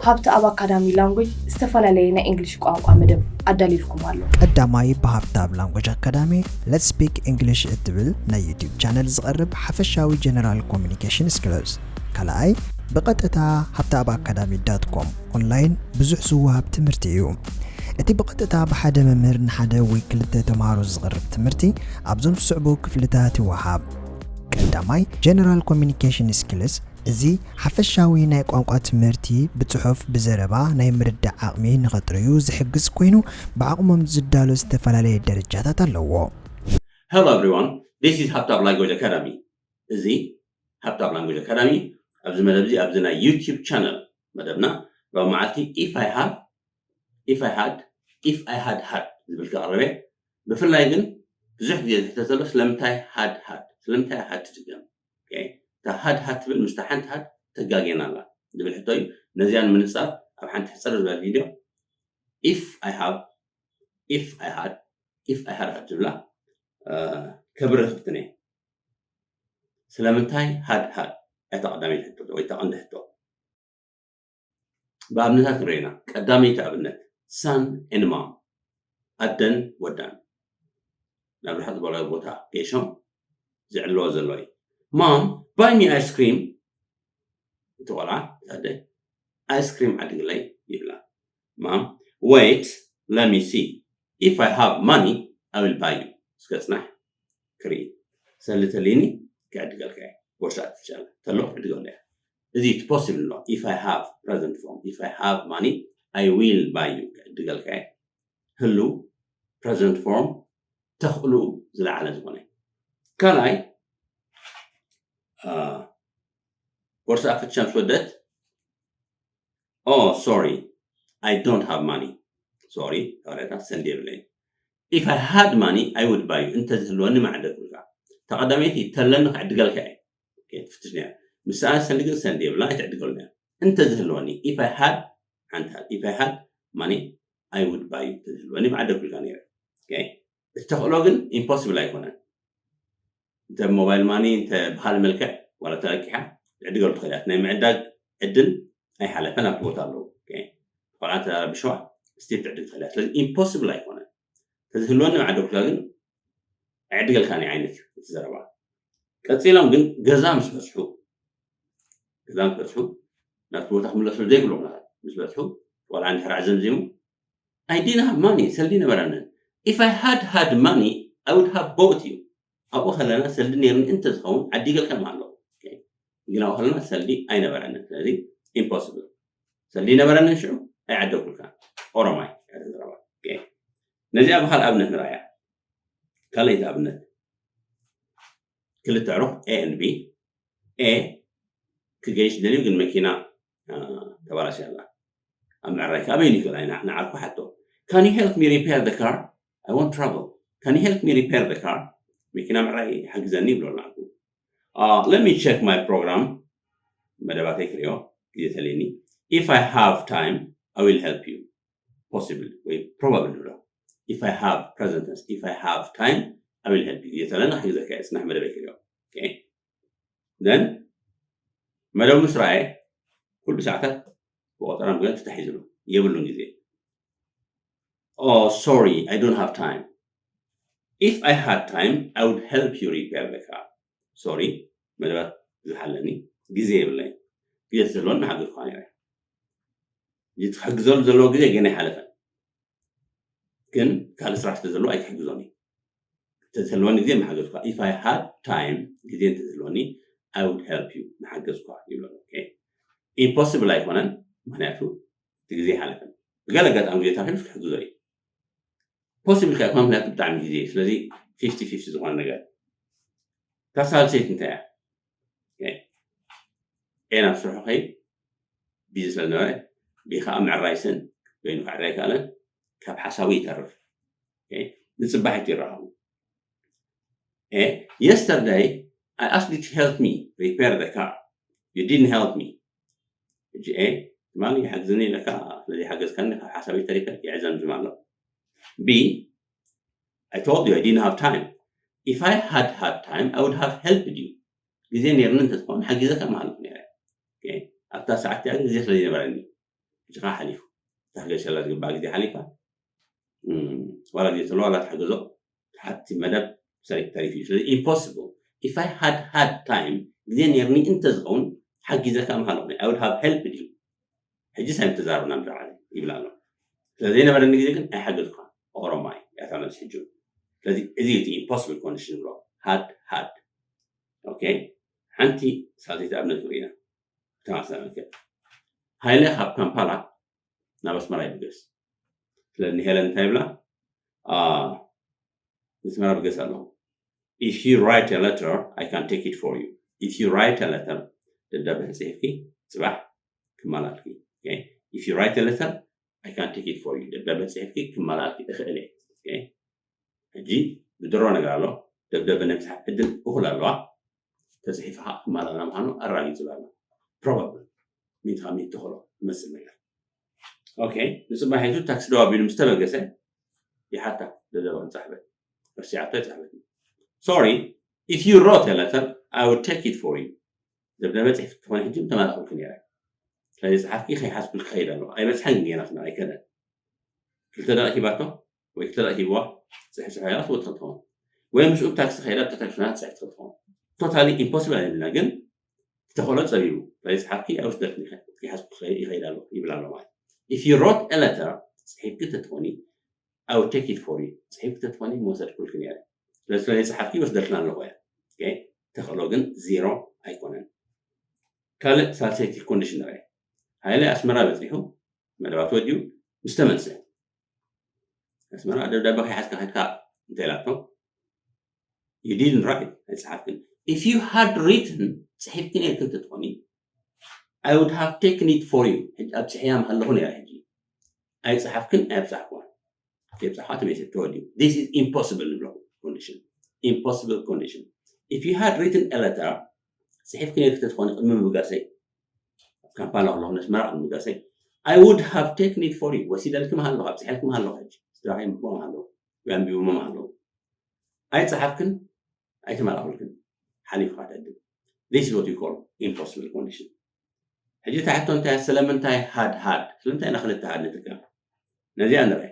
ሃብተኣብ ኣካዳሚ ላንጉጅ ዝተፈላለየ ናይ እንግሊሽ ቋንቋ መደብ ኣዳልዩልኩም ኣሎ። ቀዳማይ ብሃብተኣብ ላንጉጅ ኣካዳሚ Let's Speak English እትብል ናይ ዩቲዩብ ቻነል ዝቐርብ ሓፈሻዊ ጀነራል ኮሚኒኬሽን ስኪልስ። ካልኣይ ብቐጥታ ሃብተኣብ ኣካዳሚ ዳት ኮም ኦንላይን ብዙሕ ዝወሃብ ትምህርቲ እዩ። እቲ ብቐጥታ ብሓደ መምህር ንሓደ ወይ ክልተ ተምሃሮ ዝቐርብ ትምህርቲ ኣብዞም ዝስዕቡ ክፍልታት ይወሃብ። ቀዳማይ ጀነራል ኮሚኒኬሽን ስኪልስ። እዚ ሓፈሻዊ ናይ ቋንቋ ትምህርቲ ብጽሑፍ ብዘረባ ናይ ምርዳእ ዓቕሚ ንኸጥርዩ ዝሕግዝ ኮይኑ ብዓቕሞም ዝዳሎ ዝተፈላለየ ደረጃታት ኣለዎ። Hello everyone, this is Habtab Language Academy. እዚ ሃብታብ ላንጉጅ ኣካዳሚ ኣብዚ መደብ እዚ ኣብዚ ናይ ዩቲዩብ ቻነል መደብና ሎሚ መዓልቲ if I have if I had if I had had ዝብል ክቐርበ። ብፍላይ ግን ብዙሕ ግዜ ዝሕተት ዘሎ ስለምንታይ had had ስለምንታይ had ትድገም? እታ had had ትብል ምስታ ሓንቲ had ተጋጌና ኣላ ዝብል ሕቶ እዩ። ነዚኣ ንምንጻር ኣብ ሓንቲ ሕጽር ዝበለ ቪድዮ if I have if I had if I had had ዝብላ ከብርህ ክፍትን እየ። ስለምንታይ had had? እታ ቀዳመይቲ ሕቶ ወይ እታ ቀንዲ ሕቶ። ብኣብነታት ንረኢና። ቀዳመይቲ ኣብነት፣ son and mom፣ ኣደን ወዳን ናብ ርሕቕ ዝበለ ቦታ ገይሾም ዝዕልዎ ዘለዉ እዩ። Mom, buy me ice cream። እቲ ቆልዓ፣ እቲ ኣደ፣ ice cream ዓድግለይ ይብላ። Mom, wait, let me see. If I have money, I will buy you. እስከ ጽናሕ ክርኢ። ሰልዲ ተልይኒ ክዕድገልካ እየ። ቦርሳ ኣትፍሻለ ተሎ ክዕድገሉ እያ። እዚ እቲ possible ኣሎ። If I have present form, if I have money, I will buy you ክዕድገልካ እየ። ህሉ present form ተኽእሉ ዝለዓለ ዝኾነ። ካልኣይ ቦርሳ ኣፍትሻ ምስ ወደት Oh, sorry, I don't have money. Sorry፣ ይቕሬታ፣ ሰልዲ የብለይን። If I had money, I would buy you. እንተዝህልወኒ ምዓደግኩልካ። እታ ቀዳመይቲ ተለኒ ክዕድገልካ እየ። ትፍትሽ ነያ። ምስ ሰኣለ ሰልዲ ግን ሰልዲ የብላ ኣይትዕድገሉን እያ። እንተዝህልወኒ if I had ሓንቲ if I had money, I would buy you። እንተዝህልወኒ ምዓደግኩልካ ነይረ። እተኽእሎ ግን impossible ኣይኮነን። እንተ ሞባይል ማኒ እንተ ብኻልእ መልክዕ ዋላ ተለቂሓ ትዕድገሉ ትኽእል እያ። ናይ ምዕዳግ ዕድል ኣይሓለፈን ኣብቲ ቦታ ኣለዉ። ቆልዓ እንተ ብሸዋ ስቲል ትዕድግ ትኽእል እያ። ስለዚ ኢምፖስብል ኣይኮነን። ተዝህልወኒ ምዓደግኩልካ ግን ኣይዕድገልካን እየ ዓይነት እዩ እቲ ዘረባ። ቀጺሎም ግን ገዛ ምስ በጽሑ ገዛ ምስ በጽሑ ናብቲ ቦታ ክምለሱ ዘይብሉ ኩነታት ምስ በጽሑ ቆልዓ እንድሕር ኣዘምዚሙ I didn't have money ሰልዲ ነበረንን። If I had had money I would have bought you ኣብኡ ከለና ሰልዲ ነይርኒ እንተዝኸውን ዓዲገልካ ምሃለኹ። ግን ኣብኡ ከለና ሰልዲ ኣይነበረንን። ስለዚ ኢምፖስብል። ሰልዲ ነበረንን ሽዑ ኣይዓደግኩልካ። ኦሮማይ እያ ዘረባ። ነዚኣ ብካልእ ኣብነት ንርኣያ። ካልኣይቲ ኣብነት ክልተ ኣዕሩኽ A and B። A ክገይሽ ደልዩ ግን መኪና ተባላሽያ ኣላ። ኣብ ምዕራይ ካበይ ንክእል ንዓርኩ ሓቶ Can you help me repair the car? I won't travel. Can you help me repair the car? መኪና ምዕራይ ሓግዘኒ ይብሎ ንዓርኩ። Let me check my program. መደባተይ ክሪኦ ግዜ ተልኒ። If I have time I will help you. Possible ወይ probable ንብሎ። If I have present tense if I have time I will help you። ግዜ ተለና ክሕግዘካ እየ። ጽናሕ መደበይ ክሪኦ። Then መደብ ምስ ረኣየ ኩሉ ሰዓታት ብቆጠራ ምግለን ተታሒዙ ኣሎ። የብሉን ግዜ። Oh, sorry, I don't have time. If I had time I would help you repair the car. Sorry፣ መደባት ብዙሕ ኣለኒ፣ ግዜ የብለይ። ግዜ ተዝህልወኒ ምሓገዝኩኻ ነይረ። እዚ ክሕግዘሉ ዘለዎ ግዜ ገና ኣይሓለፈን። ግን ካልእ ስራሕ ስለ ዘለዎ ኣይክሕግዞን እዩ። እንተዝህልወኒ ግዜ ምሓገዝኩኻ። If I had time ግዜ እንተዝህልወኒ I would help you ምሓገዝኩኻ ይብሎ። ኢምፖስብል ኣይኮነን፣ ምክንያቱ እቲ ግዜ ኣይሓለፈን። ብገለ ኣጋጣሚ ግዜ ተረኺቡ ክሕግዞ እዩ። ፖስብል ከ ኣይኮነን፣ ምክንያቱ ብጣዕሚ ግዜ እዩ። ስለዚ ፊፍቲ ፊፍቲ ዝኾነ ነገር። እታ ሳልሰይቲ እንታይ እያ? ኤ ናብ ስርሑ ከይድ ቢዚ ስለ ዝነበረ ቢ ከዓ ምዕራይ ስን በይኑ ክዕረ ኣይከኣለን። ካብ ሓሳቡ ይተርፍ። ንፅባሒቱ ይረኸቡ። Yesterday I asked you to help me repair the car. You didn't help me. ሕጂ ኤ ትማሊ ሓግዝኒ ኢለካ ስለዘይሓገዝካኒ ካብ ሓሳበይ ተሪፈ ይዕዘምዝም ኣሎ። ቢ I told you I didn't have time. If I had had time I would have helped you. ግዜ ነይርኒ እንተዝኸውን ሓጊዘካ ምሃልኩ ነይረ። ኣብታ ሰዓት እቲኣ ግን ግዜ ስለ ዘይነበረኒ ሕጂ ከዓ ሓሊፉ። ተሕገዘላ ዝግባእ ግዜ ሓሊፋ። ዋላ ግዜ ተሎ ዋላ ተሓገዞ ሓቲ መደብ ሰሪቅ ተሪፍ እዩ። ስለዚ impossible. If I had had time፣ ግዜ ነርኒ እንተዝኸውን ሓጊዘካ ምሃለኹ። I would have helped you. ሕጂ ሳይ ተዛርብና ብዛዕባ ይብል ኣሎ። ስለዘይነበረኒ ግዜ ግን ኣይሓገዝኳ። ኦሮማይ ያታ መልስ ሕጂ። ስለዚ እዚ እቲ impossible condition ብሎ። Had had. Okay? ሓንቲ ሳልሰይቲ ኣብነት ንሪኢና። ተማሳመልከ ሃይለ ካብ ካምፓላ ናብ ኣስመራ ይብገስ። ስለዚ ንሄለን እንታይ ይብላ? ኣስመራ ብገስ ኣለኹ። If you write a letter, I can take it for you. If you write a letter, ደብዳቤ ተፅሒፍኪ ፅባሕ ክማላልኪ። If you write a letter, I can take it for you. ደብዳቤ ተፅሒፍኪ ክማላልኪ እኽእል እየ። ሕጂ ብድሮ ነገር ኣሎ። ደብዳቤ ናይ ምፅሓፍ ዕድል እኹል ኣለዋ። ተፅሒፍካ ክማላላ ምዃኑ ኣራጊፁ ኣሎ። Probable ሚእቲ ካብ ሚእቲ ተኽእሎ ዝመስል ነገር። Okay፣ ንፅባሒቱ ታክሲ ደው ኣቢሉ ምስ ተበገሰ ይሓታ ደብዳቤ ክንፅሕፈት። ረሲዓቶ ይፅሕፈት። Sorry, if you wrote a letter, I would take it for you. ደብዳቤ ፅሒፍ ትኾነ ሕጂ ምተማላእኩልክ ነይረ። ስለዚ ፀሓፍኪ ከይሓዝኩልክ ከይድ ኣለኹ። ኣይበፅሐን ግን ገና ክና ኣይከነን። ክልተ ደቂ ሂባቶ ወይ ክልተ ደቂ ሂብዋ ፅሕፍ ፅሕፍ ኢላ ትወጥኸ ትኸውን። ወይ ምስኡ ብታክሲ ከይዳ ብተተክፍና ፅሕፍ ትኸውን። Totally impossible ኣይብልና ግን ዝተኸሎ ፀቢቡ። ስለዚ ፀሓፍኪ ኣብ ስደት ይሓዝኩ ይኸይድ ኣሎ ይብል ኣሎ ማለት። If you wrote a letter፣ ፅሒፍኪ ተትኾኒ፣ I would take it for you። ፅሒፍኪ ተትኾኒ መወሰድኩልክ ነይረ። ስለዚ ስለዘይ ፀሓፍኪ ወስደልክና ኣለኹ እያ። ተኸሎ ግን ዜሮ ኣይኮነን። ካልእ ሳልሰይቲ ኮንዲሽን ንርአ። ሃይለ ኣስመራ በፂሑ መደባት ወዲኡ ምስ ተመልሰ ኣስመራ ደብዳቤ ከይሓዝካ ከድካ እንታይ ኢላቶ? You didn't write፣ ኣይፀሓፍክን። If you had written፣ ፅሒፍኪ ነርክን ተትኾኒ፣ I would have taken it for you። ሕጂ ኣብ ፅሕያ ምሃለኹ ነይረ። ሕጂ ኣይፀሓፍክን፣ ኣይብፃሕኩዋን። ከይብፃሕኳ ተመይሰ ተወዲኡ። This is impossible ንብሎ ኮንዲሽን። Impossible condition. If you had written a letter፣ ፅሒፍኪ ነርክ ተትኾኒ ቅድሚ ምብጋሰይ፣ ኣብ ካምፓላ ከለኹ ነስመራ ቅድሚ ምብጋሰይ፣ I would have taken it for you። ወሲደልኪ ምሃለኹ፣ ኣብ ፅሕልኪ ምሃለኹ። ሕጂ ስድራኸይ ምክቦ ምሃለኹ ወይ ኣንቢቦሞ ምሃለኹ። ኣይፀሓፍክን፣ ኣይተመላእኩልክን። ሓሊፍካ ተዕድል። This is what you call impossible condition። ሕጂ ታሕቶ እንታይ? ስለምንታይ had had? ስለምንታይ ኢና ክልተ had ንጥቀም? ነዚኣ ንርአ።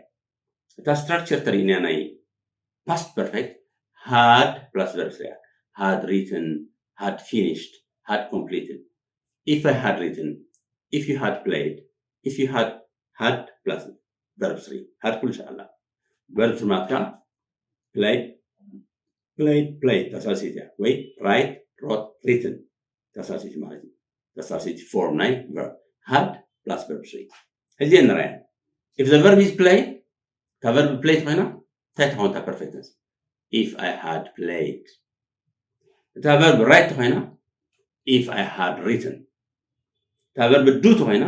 እታ ስትራክቸር ተርእይና ናይ past perfect፣ had plus verb three እያ። Had written፣ had finished፣ had completed። If I had written፣ if you had played፣ if you had had plus verb three። Had ኩሉ ሻላ። Verb three ማለትካ play፣ played፣ played ተሳልሲት እያ። ወይ write፣ wrote፣ written ተሳልሲት ማለት እዩ። ተሳልሲት ፎርም ናይ verb። Had plus verb three። ሕጂ ንርኣያ። If the verb is play፣ እታ verb play ተኾይና እንታይ ትኸውን እታ perfect tense? If I had played። እታ verb write ተኾይና if I had written። እታ verb do ተኾይና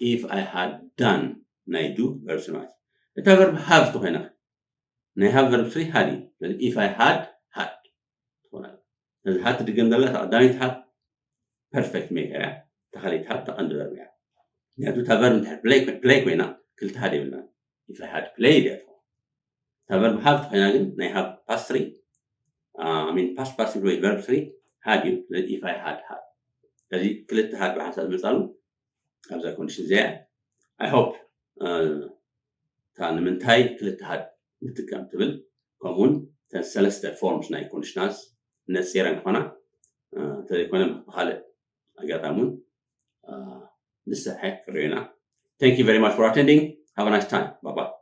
if I had done። ናይ do verb three ማለት እዩ። እታ verb have ተኾይና ናይ have verb three had እዩ። ስለዚ if I had had ትኾና። ስለዚ had ትድገም ዘላ እታ ቀዳመይቲ had perfect maker እያ። እታ ካልኣይቲ had እታ ቀንዲ verb እያ። ምክንያቱ እታ verb እንድሕር play ኮይ-፣ play ኮይና ክልተ had የብልናን። If I had played እያ ትኾን። እታ verb have ተኾይና ግን ናይ have past three፣ I mean past participle ወይ verb three had እዩ። ስለዚ if I had had። ስለዚ ክልተ had ብሓንሳብ ዝመፃሉ ኣብዛ ኮንዲሽን እዚኣ እያ። I hope እታ ንምንታይ ክልተ had ንጥቀም ትብል፣ ከምኡውን እተን ሰለስተ ፎርምስ ናይ ኮንዲሽናልስ ነፂረን ክኾና፣ እንተዘይኮነ ብካልእ ኣጋጣሚ እውን ንስርሐ ክርእዩና። Thank you very much for attending. Have a nice time. Bye bye.